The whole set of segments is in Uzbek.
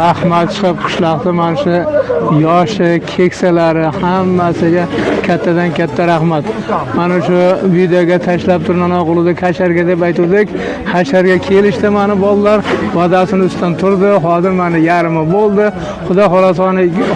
Rahmat chiqib qishloqda mana shu yoshi, keksalari hammasiga kattadan katta rahmat. Mana shu videoga tashlab Turnanoqulida hasharga deb aytuvdik. Hasharga kelishdi mana bolalar, va'dasini ustidan turdi. Hozir mana yarmi bo'ldi. Xudo xohlasa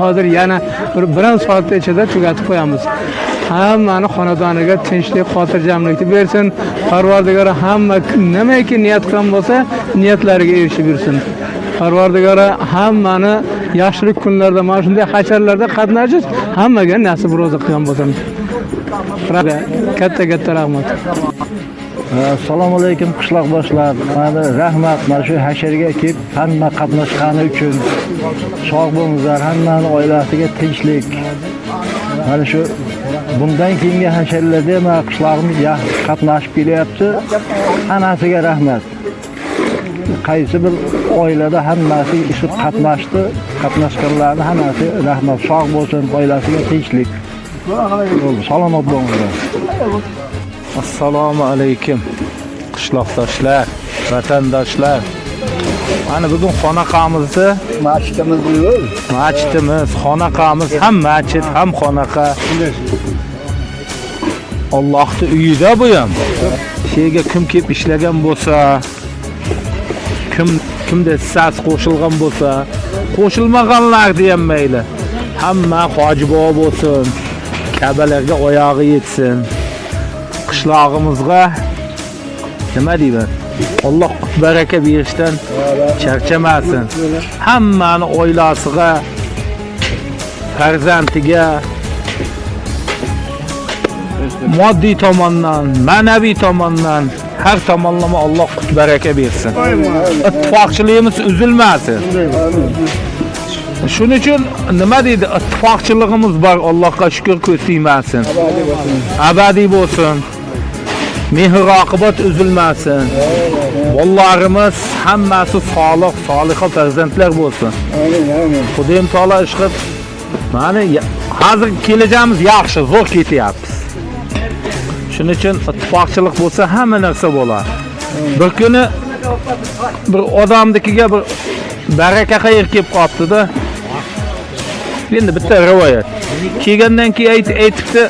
hozir yana bir soat ichida tugatib qo'yamiz. Hammani xonadoniga tinchlik, xotirjamlikni bersin. Parvardigor hamma nimaiki niyat qilgan bo'lsa, niyatlariga erishib bersin. Parvardigor hammani yaxshilik kunlarda mana shunday hasharlarda qatnashish hammaga nasib ro'zi qilgan bo'lsin. Katta katta rahmat. Assalomu alaykum qishloqdoshlar. Mana rahmat mana shu hasharga kelib hamma qatnashgani uchun. Sog' bo'linglar, hammani oilasiga tinchlik. Mana shu bundan keyingi hasharlarda mana qishlog'imiz yaxshi qatnashib kelyapti. Hammasiga rahmat. Qaysi bir oilada hammasi ishib qatnashdi, qatnashganlarni hammasi rahmat. Sog' bo'lsin, oilasiga tinchlik. Bo'ldi, salomat bo'linglar. Assalomu alaykum qishloqdoshlar, vatandoshlar. Mana bugun xonaqamizda Masjidimiz bu. Masjidimiz, xonaqamiz ham masjid, ham xonaqa. Allohning uyida bu ham. Sheyga kim kelib ishlagan bo'lsa, kimda hissasi qo'shilgan bo'lsa, qo'shilmaganlar ham mayli. Hamma hoji bobo bo'lsin, Kabalarga oyog'i yetsin. Qishlog'imizga nima deyman? Alloh baraka berishdan charchamasin. Hammani oilasiga, farzandiga moddiy tomondan, ma'naviy tomondan har tomonlama Alloh qut baraka bersin. Ittifoqchiligimiz uzilmasin. Shuning uchun nima deydi? Ittifoqchiligimiz bor, Allohga shukr, ko'z tegmasin. Abadiy bo'lsin. Mehr oqibat uzilmasin. Bolalarimiz hammasi solih, soliha farzandlar bo'lsin. Xudoyim taolo ishqib mana hozir kelajagimiz yaxshi, zo'r ketyapmiz. Shuning uchun ittifoqchilik bo'lsa hamma narsa bo'ladi. Bir kuni bir odamnikiga bir baraka xayr kelib qolibdi-da. Endi bitta rivoyat. Kelgandan keyin aytibdi,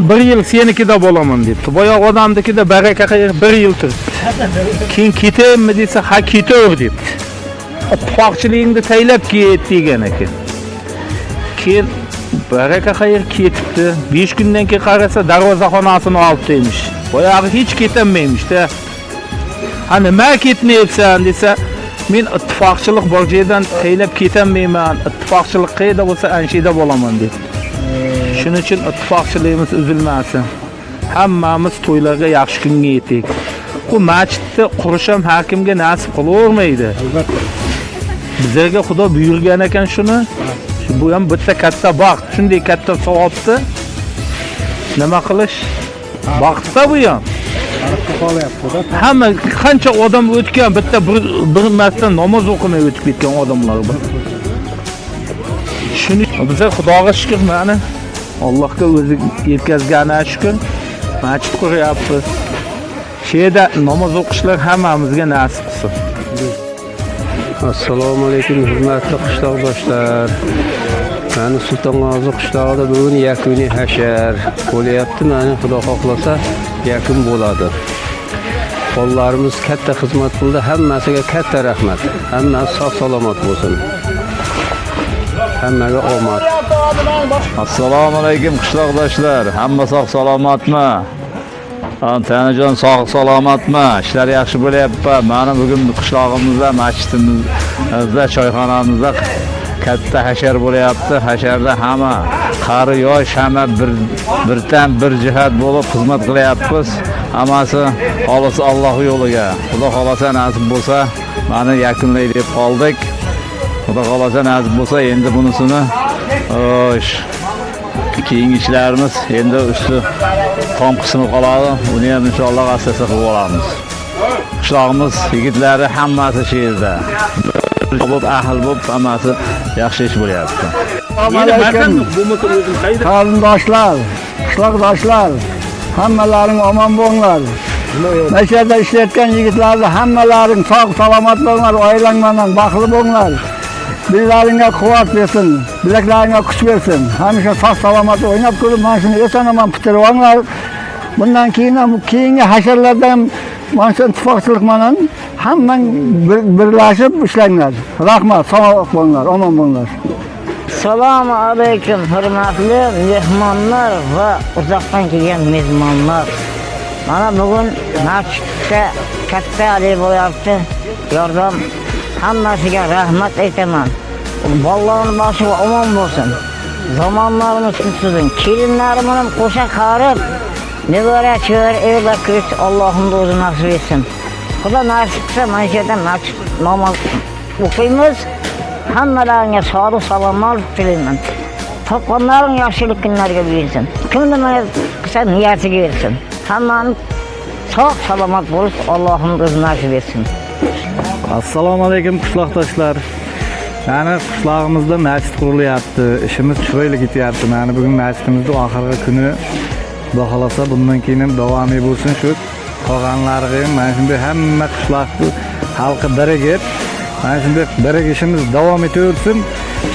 bir yil senikida bo'laman debdi. Boyagi odamnikida baraka xayr bir yil turibdi. Keyin ketaymi desa, ha ketaver debdi. Ittifoqchiligingni taylab ket degan ekan. Keyin baraka xayr ketibdi. 5 kundan keyin qarasa darvozaxonasini olibdi emish. Boyagi hech ketolmaymish-da. Ha nima ketmayapsan desa, men ittifoqchilik bor joydan taylab ketolmayman. Ittifoqchilik qayerda bo'lsa ana shu yerda bo'laman debdi. Shuning uchun ittifoqchiligimiz uzilmasin. Hammamiz to'ylarga yaxshi kunga yetik. Bu masjidni qurish ham har kimga nasib qilavermaydi. Bizlarga Xudo buyurgan ekan shuni. Bu ham bitta katta baxt, shunday katta savobni nima qilish? Baxtda bu ham. Hamma qancha odam o'tgan, bitta bir marta namoz o'qimay o'tib ketgan odamlar bor. Shuni bizlar Xudoga shukr, mana Allohga o'zi yetkazganiga shukr. Masjid quryapmiz. Shu yerda namoz o'qishlar hammamizga nasib qilsin. Assalomu alaykum hurmatli qishloqdoshlar. Mani Sultong'ozi qishlog'ida bugun yakuniy hashar bo'lyapti. Mani Xudo xohlasa yakun bo'ladi. Bolalarimiz katta xizmat qildi, hammasiga katta rahmat. Hammasi sog' salomat bo'lsin. Hammaga omad. Assalomu alaykum qishloqdoshlar. Hamma sog' salomatmi? Tanajon sog' salomatmi? Ishlar yaxshi bo'lyapti. Mana bugun qishlog'imizda, masjidimizda, choyxonamizda katta hashar bo'lyapti. Hasharda hamma qari yosh hamma birdan bir jihat bo'lib xizmat qilyapmiz. Hammasi xolis Alloh yo'liga. Xudo xohlasa nasib bo'lsa, mana yakunlay deb qoldik. Xudo xohlasa nasib bo'lsa, endi bunisini xo'sh, keyingi ishlarimiz endi usti tom qismi qoladi. Uni ham inshaalloh asta-asta qilib olamiz. Qishlog'imiz yigitlari hammasi shu yerda. Bo'lib, ahil bo'lib, hammasi yaxshi ish bo'lyapti. Assalomu alaykum. Qarindoshlar, qishloqdoshlar, hammalaring omon bo'linglar. Mana shu yerda ishlayotgan yigitlarni hammalaring sog' salomat bo'linglar, oilang bilan baxtli bo'linglar. Bellaringga quvvat bersin, bilaklaringga kuch bersin. Hamisha sog' salomat o'ynab ko'rib, mana shuni eson omon bitirib olinglar. Bundan keyin ham keyingi hasharlarda ham mana shu ittifoqchilik bilan hammang birlashib ishlanglar. Rahmat, sog' bo'linglar, omon bo'linglar. Assalomu alaykum hurmatli mehmonlar va uzoqdan kelgan mehmonlar. Mana bugun masjidda katta ali bo'lyapti. Yordam hammasiga rahmat aytaman. Bolalarning boshi omon bo'lsin. Zamonlarimiz tinch bo'lsin. Kelinlarim ham qo'sha qarib, nevara chavara evlar kirish Allohim o'zi nasib etsin. Xudo nasib qilsa mana shu yerda masjid namoz o'qiymiz. Hammalaringga sog'lik salomat tilayman. Topganlaring yaxshilik kunlarga buyursin. Kim nima qilsa niyatiga bersin. Hammani sog' salomat bo'lish Allohim o'zi nasib etsin. Assalomu alaykum qishloqdoshlar. Mana qishlog'imizda masjid qurilyapti. Ishimiz chiroyli ketyapti. Mana bugun masjidimizda oxirgi kuni. Xudo xolasa bundan keyin ham davomiy bo'lsin shu qolganlariga ham mana shunday hamma qishloqni xalqi birigib, mana shunday birigishimiz davom etaversin.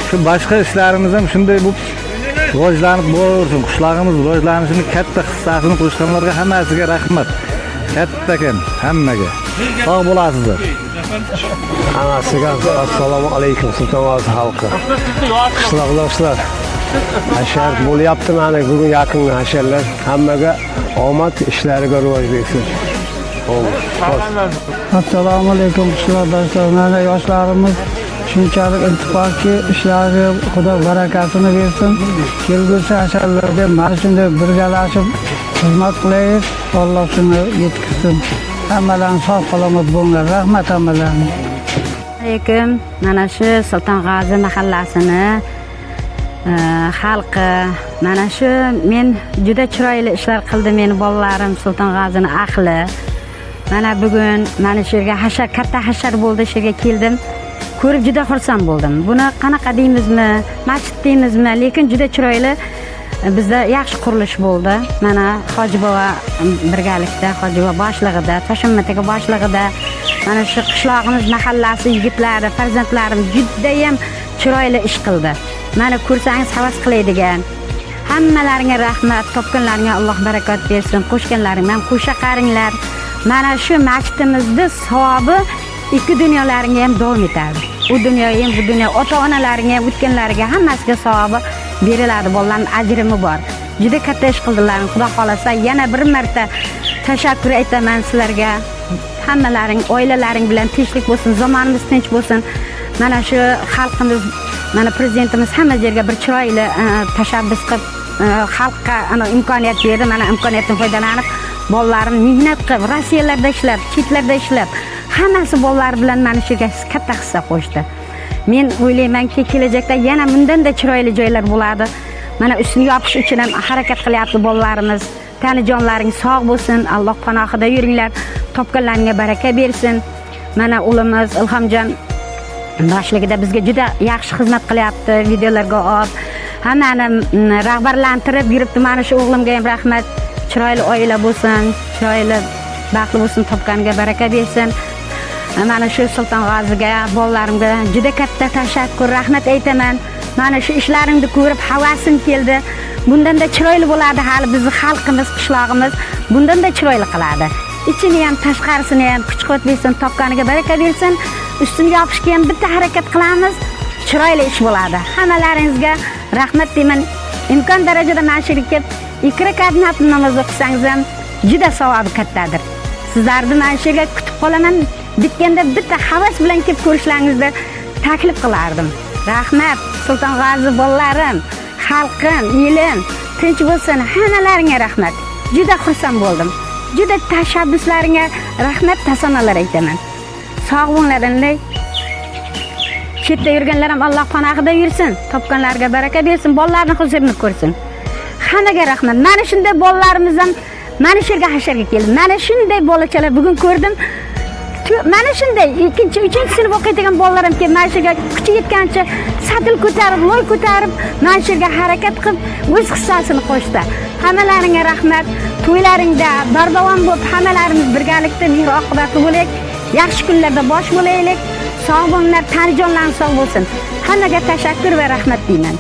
Shu boshqa ishlarimiz ham shunday bo'lib rivojlanib boraversin. Qishlog'imiz rivojlanishini katta hissasini qo'shganlarga hammasiga rahmat. Kattakan hammaga. Sog' bo'lasizlar. Hammasiga assalomu alaykum Sultong'ozi xalqi. Qishloqdoshlar. Hashar bo'lyapti mana bugun yakunli hasharlar. Hammaga omad, ishlariga rivoj bersin. Assalomu alaykum qishloqdoshlar. Mana yoshlarimiz shunchalik ittifoqki ishlariga Xudo barakasini bersin. Kelgusi hasharlarda mana shunday birgalashib xizmat qilaylik. Alloh shuni yetkazsin. Hammalaring sog' salomat bo'linglar. Rahmat hammalaringga. Alaykum. Mana shu Sultong'ozi mahallasini xalqi mana shu men juda chiroyli ishlar qildi meni bolalarim Sultong'ozini ahli. Mana bugun mana shu yerga hashar, katta hashar bo'ldi, shu yerga keldim. Ko'rib juda xursand bo'ldim. Buni qanaqa deymizmi, masjid deymizmi, lekin juda chiroyli bizda yaxshi qurilish bo'ldi. Mana Hoji bobo birgalikda, Hoji bobo boshlig'ida, Toshimmat aka boshlig'ida mana shu qishlog'imiz mahallasi yigitlari, farzandlarim judayam chiroyli ish qildi. Mana ko'rsangiz havas qiladigan. Hammalaringga rahmat, topganlaringga Alloh barakat bersin, qo'shganlaringga ham qo'sha qaringlar. Mana shu masjidimizni savobi ikki dunyolaringga ham davom etadi. U dunyoga ham, bu dunyo ota-onalaringga ham, o'tganlariga hammasiga savobi beriladi. Bolalarning ajrimi bor. Juda katta ish qildilar. Xudo xolasa yana bir marta tashakkur aytaman sizlarga. Hammalaring, oilalaring bilan tinchlik bo'lsin, zamonimiz tinch bo'lsin. Mana shu xalqimiz, mana prezidentimiz hamma yerga bir chiroyli tashabbus qilib, xalqqa ana imkoniyat berdi. Mana imkoniyatdan foydalanib bolalarim mehnat qilib, Rossiyalarda ishlab, chetlarda ishlab, hammasi bolalari bilan mana shu yerga katta hissa qo'shdi. Men o'ylaymanki, kelajakda yana bundan-da chiroyli joylar bo'ladi. Mana ustini yopish uchun ham harakat qilyapti bolalarimiz. Tani jonlaring sog' bo'lsin, Alloh panohida yuringlar, topganlaringga baraka bersin. Mana o'g'limiz Ilhomjon boshligida bizga juda yaxshi xizmat qilyapti, videolarga olib, hammani rag'batlantirib yuribdi. Mana shu o'g'limga ham rahmat. Chiroyli oila bo'lsin, chiroyli baxtli bo'lsin, topganiga baraka bersin. Mana shu Sultong'oziga, bolalarimga juda katta tashakkur, rahmat aytaman. Mana shu ishlaringni ko'rib havasim keldi. Bundan-da chiroyli bo'ladi hali bizni xalqimiz, qishlog'imiz bundan-da chiroyli qiladi. Ichini ham, tashqarisini ham kuch-quvvat bersin, topganiga baraka bersin. Ustini yopishga ham bitta harakat qilamiz. Chiroyli ish bo'ladi. Hammalaringizga rahmat deyman. Imkon darajada mana shu yerga kelib 2 rakat nafl namoz o'qisangiz ham juda savobi kattadir. Sizlarni mana shu yerga kutib qolaman. Bitganda bitta havas bilan kelib ko'rishlaringizni taklif qilardim. Rahmat Sultong'ozi bolalarim, xalqim, elim tinch bo'lsin. Hammalaringga rahmat. Juda xursand bo'ldim. Juda tashabbuslaringga rahmat, tasannalar aytaman. Sog' bo'linglar inday. Chetda yurganlar ham Alloh panohida yursin, topganlarga baraka bersin, bolalarni huzurini ko'rsin. Hammaga rahmat. Mana shunday bolalarimiz ham mana shu yerga hasharga keldi. Mana shunday bolachalar bugun ko'rdim. Mana shunday ikkinchi, uchinchi sinf o'qiydigan bolalarim kelib mana shu yerga kuchi yetgancha satil ko'tarib, loy ko'tarib, mana shu yerga harakat qilib o'z hissasini qo'shdi. Hammalaringga rahmat. To'ylaringda bardavom bo'lib, hammalarimiz birgalikda mehr oqibatli bo'laylik, yaxshi kunlarda bosh bo'laylik. Sog' bo'linglar, tanijonlaring sog' bo'lsin. Hammaga tashakkur va rahmat deyman.